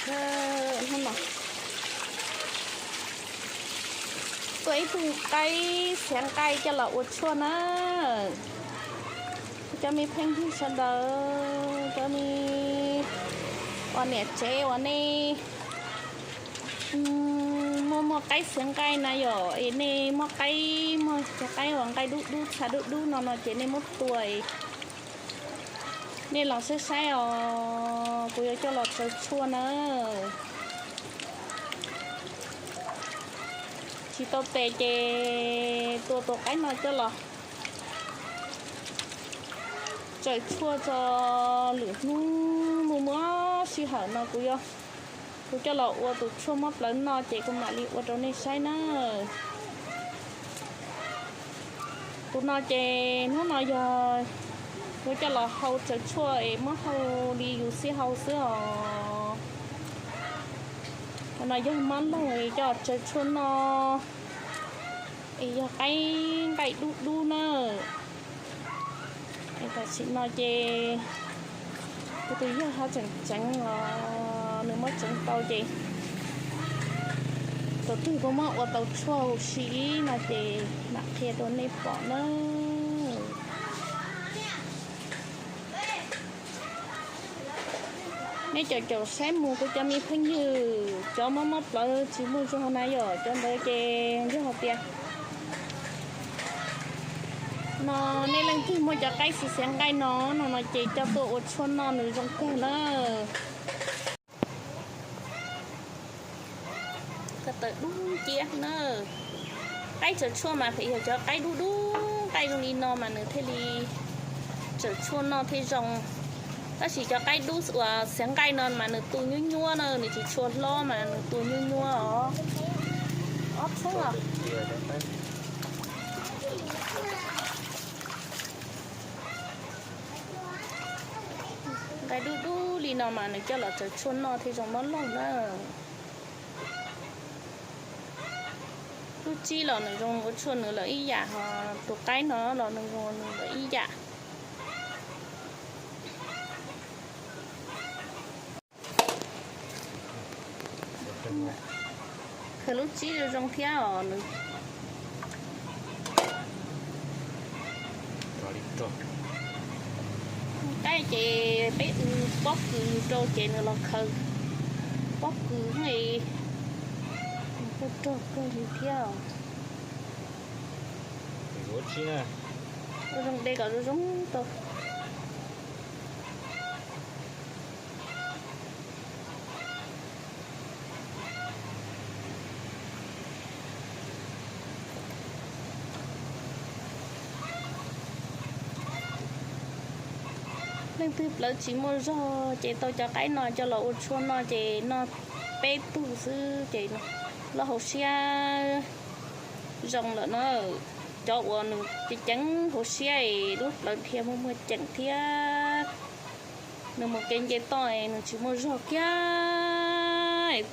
Hnub no tuaj ib tug qaib xiav nqaij coj los ua tshuaj na. Cov me phooj ywg sawv daws, cov me uas niam tsev uas nej muaj muaj qaib xiav nqaij na yom, es nej muaj qaib, muaj cov qaib uas nqaij dub dub txha dub dub no no ces nej muab tua, nej los saib saib os, kuv yuav coj los tsaws tshuaj na. Tsis tau tes ces tua tus qaib no coj los tsaws tshuaj tso. Lwm hnub muaj muaj sij hawm no kuv yuav, kuv coj los ua tus tshuaj mob plawv no ces kuv mam li ua rau nej saib na. Tus no ces hnub no yog yuav coj los hau tsaws tshuaj es muab hau li yus xij hau xwb os. Tus no yog mob laug es coj tsaws tshuaj noj, es yog qaib nqaij dub dub na. Es tam sim no ces kuv tus yawg ho tseem tseev os, nws muab tseev tau ces tus twg puas muab ua tau tshuaj huv si no ces mam qhia rau nej pom na. Nej caum caum saib mus kuv cov me phooj ywg, cov mob mob plawv tsis muaj zog na yom, cov ntawd ces yog hais tias no nej leej twg muaj cov qaib xiav xiav nqaij no no no ces coj tuaj ua tshuaj noj nws zoo kawg na. Ko taw dub nciab na. Qaib tsaws tshuaj mas yog cov qaib dub dub nqaij zoo li no mas nws thiaj li tsaws tshuaj noj thiaj zoo. Tab sis cov qaib dub uas xiav nqaij no mas nws tu nyuab nyuab na, nws tsis tshua hlob mas nws tu nyuab nyuab os. Ob txheeb os. Nqaij dub dub li no mas nws coj los tsaws tshuaj noj thiaj zoo mob laug na. Lub tsib los nws zoo ua tshuaj nws lawm ib yam, ho tus qaib no los nws zoo nws lawm ib yam. Khaws lub tsib zoo zoo thiab os nws. Qaib ces peb ua pob kws rau ces nws los khaws pob kws, kuj rog kawg li thiab. Ua zoo de kom zoo zoo tau. Leej twg plawv tsis muaj zog ces tau cov qaib no coj los ua tshuaj noj ces noj peb tug xwb ces lub hauv siab zoo lawm na. Cov uas nws ceev ceev hauv siab es lub plawv dhia muaj muaj ceem thiab, nws mus kev nce toj es nws tsis muaj zog kiag,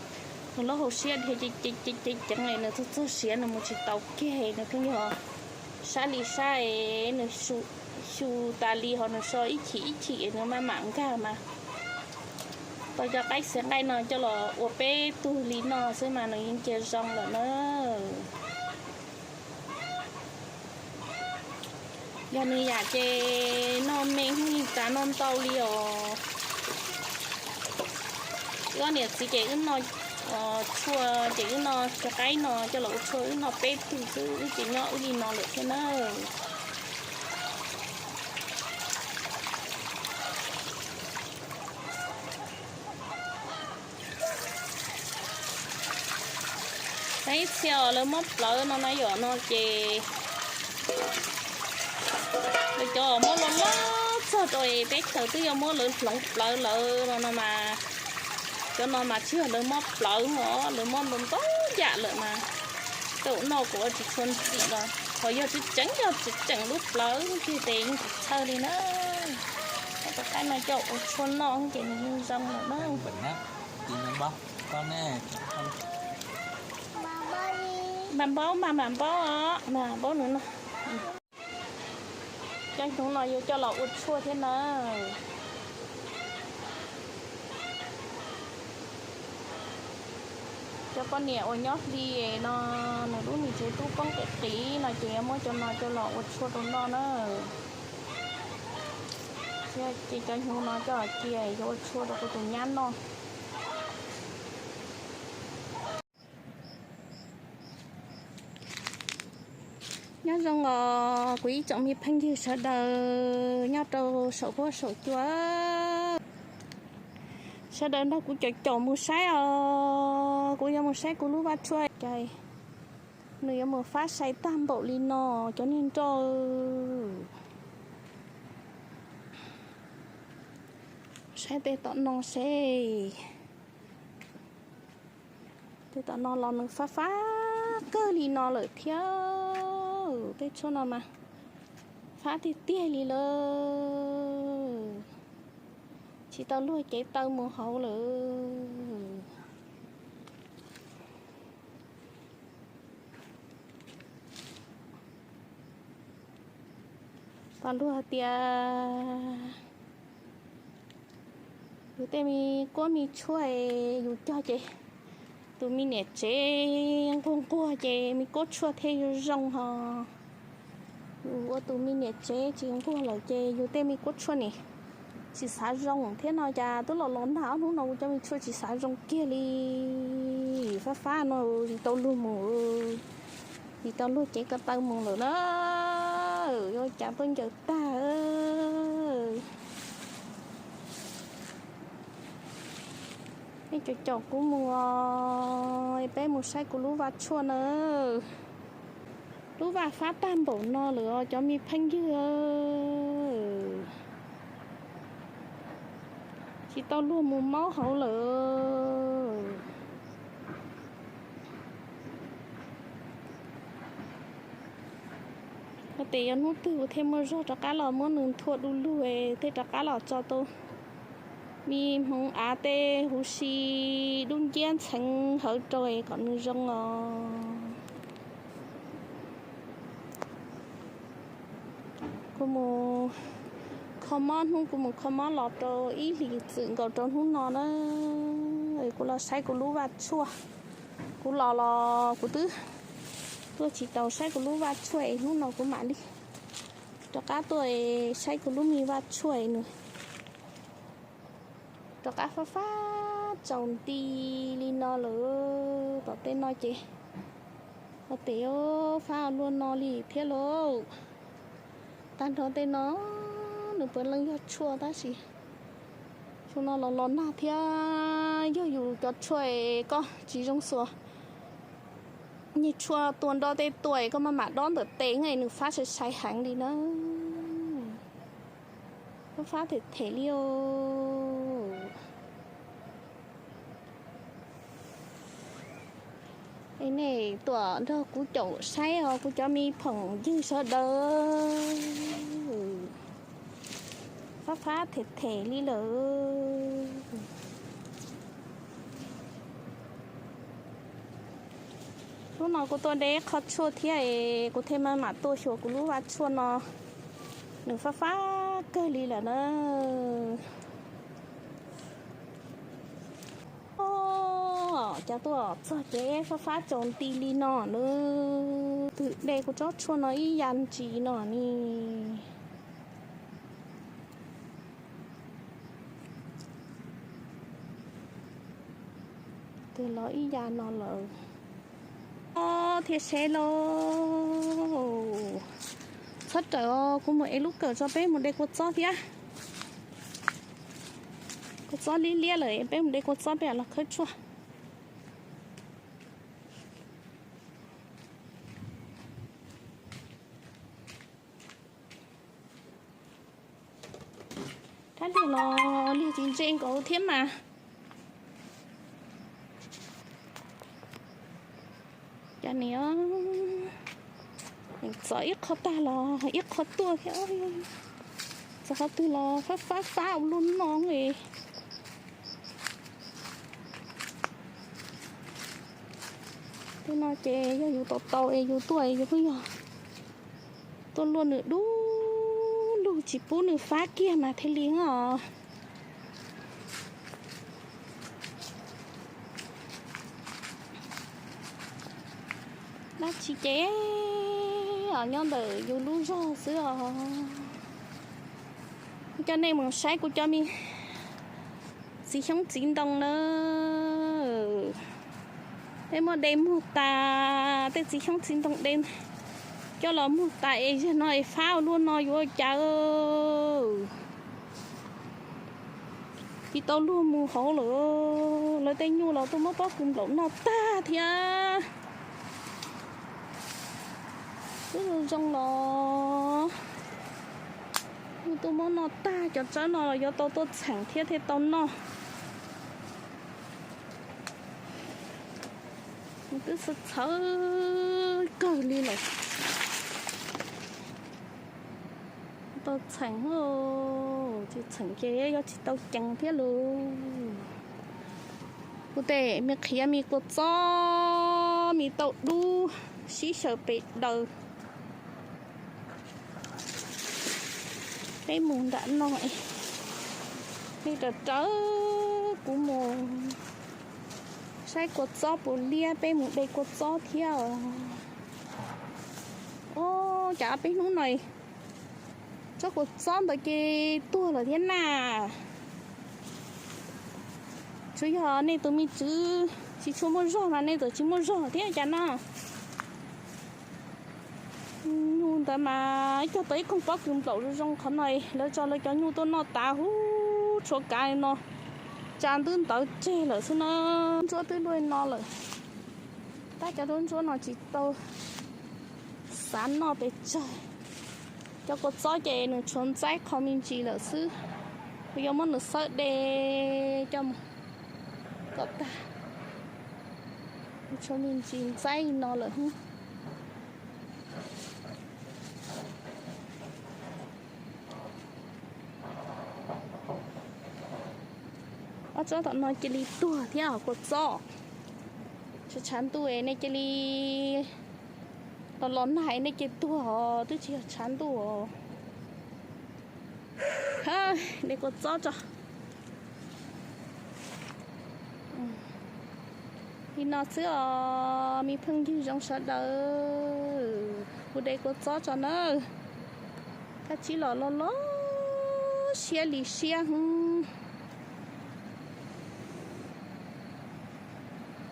nws lub hauv siab dhia ceev ceev es nws txog txog siav nws mus tsis tau kiag nws thiaj yog sab li sab es nws xyu tas li ho nws so ib chim ib chim es nws maj mam nkag mas. Tau cov qaib xiav nqaij no coj los ua peb tug li no xwb mas nws yeej cia zoo lawm na. Yog nws yam ces noj me hnub ib txav noj ntau li os. Wb ob niam txiv ces wb noj tshuaj ces wb noj cov qaib no coj los ua tshuaj wb noj peb tug xwb wb ces nyob wb li no lawm thiab na. Ib txhia os lawv mob plawv no na yom no ces lawv cov mob loj loj txog rau es peb chaws twb yuav muab lawv hloov plawv lawm no no mas, cov no mas tsis yog lawv mob plawv os, lawv mob ntau ntau yam lawm mas. Tej zaum noj kuv ua tsis tshua ntxim los ho yog tseem tseem yog tseem tseem lub plawv kiag tes yeej tsis txhawj li na. Tus qaib no coj ua tshuaj noj ces nws yeej zoo lawm na. Mam npaub mas mam npaub os, mam npaub nws no. Cov hnub no yuav coj los ua tshuaj thiab na. Poj niam uas nyob hli no, nws lub me tsev tub poob qis qis no ces yuav muab cov no coj los ua tshuaj rau noj na. Ces cov hnyuv no coj cia yuav ua tshuaj rau kuv tus nyab noj. Nyob zoo os kuv ib tsoom me phooj ywg sawv daws nyob rau saum huab saum cua. Sawv daws nrog kuv caum caum mus saib os, kuv yuav mus saib kuv lub vaj tshuaj. Nws yuav mus fab sai tag npaum li no, cov niag nroj. Saib tej tom no seb. Tej tom no los nws fab fab kawg li no lawm thiab. Tej tshuaj no mas fab tiag tiag li lawm. Tsis tau luag cev taw mus hauv lawm. Pom luag hais tias yus tej me kuab me tshuaj yus cog ces tus me niam tsev nquag nquag ces me kuab tshuaj thiaj zoo ho. Yus ua tus me niam tsev tsis nquag lawm ces yus tej me kuab tshuaj nim tsis xav zoo thiab no cas twb los los nag ob hnub no kuv cov me tshuaj tsis xav zoo kiag li. Fab fab no tsis tau luag mus, tsis tau luag cev ko taw mus lawm na. Yuav cas tuaj ncaws tag. Nej caum caum kuv mus, peb mus saib kuv lub vaj tshuaj na. Lub vaj fab tag npaum no lawm os cov me phooj ywg. Tsis tau luag mus maub hauv lawm. Ua tes yog hnub twg kuv thiaj muaj zog rov qab los muab nws nthua du lug thiaj rov qab los tso tau me hmoov av tej huv si dub nciab ntxheev hawv rau kom nws zoo os. Kuv mus kho mob hnub kuv mus kho mob los rau ib hlis txwm nkaus rau hnub no na. Kuv los saib kuv lub vaj tshuaj. Kuv los los kuv twb tuaj tsis tau saib kuv lub vaj tshuaj es hnub no kuv mam li rov qab tuaj saib kuv lub me vaj tshuaj es nws rov qab fab fab tsaus nti li no lawm. Tom tej no ces ua tes fab luaj no li thiab lauj. Tag nrho tej no nws puav leej yog tshuaj tab sis xyoo no los los nag thiab yog yus cov tshuaj es koj tsis zoo xuas. Niag tshuaj tua nroj tej tua es koj maj mam dob ntawm tes es nws fab sai sai heev li na. Fab fab them them li os. Es nej tuaj nrog kuv caum saib os kuv cov me phoom ywg sawv daws. Fab fab them them li lawm. Hnub no kuv tuaj de qho tshuaj thiab es kuv thiaj maj mam tuaj xyuas kuv lub vaj tshuaj no. Nws fab fab kawg li lawm na. Cov tuaj txog ces fab fab tsaus nti li no na. Twb de kuv tsob tshuaj no ib yam ntsis no ni. Twb los ib yam no lawm. Ob thiab seb lauj. Txhob rawm os, kuv mus ev lub kawm tso peb mus de kua txob thiab. Kua txob liab liab lawm, peb mus de kua txob peb los khawb tshuaj. Rab liag los liag tsis ntse nkaus thiab mas. Cov niam, txov ib qho tag los ib qho tuaj thiab. Txog qhov twg los fab fab fab ua luaj no li. Tej no ces yog yus tau tau es yus tuaj es yus pheej yog tuaj luaj nws dub lug tsis pub nws fab kiag mas thiaj li os. Dab tsi ces os, nyob ntawm yus lub zog xwb os. Kuv coj nej mus saib kuv cov me txiv xyoob txiv ntoo na. Peb muab de muag tas, tej txiv xyoob txiv ntoo de coj los muag tas es zaum no es fab ua luaj no yuav ua cas. Tsis tau luag mus hauv lawm, lawv tej nyuj los tuaj muab pob kws nplaum noj tag thiab. Twb zoo zoo los nyuj tuaj muab noj tag, cov tsawb no los yuav tau tuaj txheem thiab thiaj tau noj. Twb txhawv txhawv kawg li lawm. Tau txheem, tsis txheem ces yuav tsis tau ceev thiab lauj. Kuv tej me qhiav, me kua txob, me tauj dub sib xyaw pes daws. Peb mus nram no, nej raws raws kuv mus saib kua txob puas liab, peb mus de kua txob thiab os. Os, cas peb hnub no tsob kua txob ntawd ces tuag lawm thiab na. Tsuas yog nej tus me tswv tsis tshua muaj zog mas nej txawm tsis muaj zog thiab cas no. Nyuj ntawd mas cog tau ib koog pob kws nplaum zoo zoo qhov no, lawv tso lawv cov nyuj tuaj noj tas huv tshuav kav no, tsa ntub ntawd tseg lawm xwb na. Ntsuab twb luaj no lawm, tab cov ntsuab no tsis tau xav noj pes tsawg. Cov kua txob ces nws tshuav ntxaib qho me ntsis lawm xwb, kuv yuav muab nws xawb de coj mus kom tag. Tshuav me ntsis ntxaib no lawm. Ob tsob tom no cia li tuag thiab os kua txob. Tshav tshav ntuj es nej cia li los los nag es nej cia tuag os, twb tsis yog tshav ntuj os. De kua txob tso. Li no xwb os me phooj ywg zoo sawv daws, kuv de kua txob tso nawb. Kab tsib los loj loj siab li siab hwv.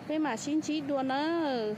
Peb mam sib ntsib dua nawb.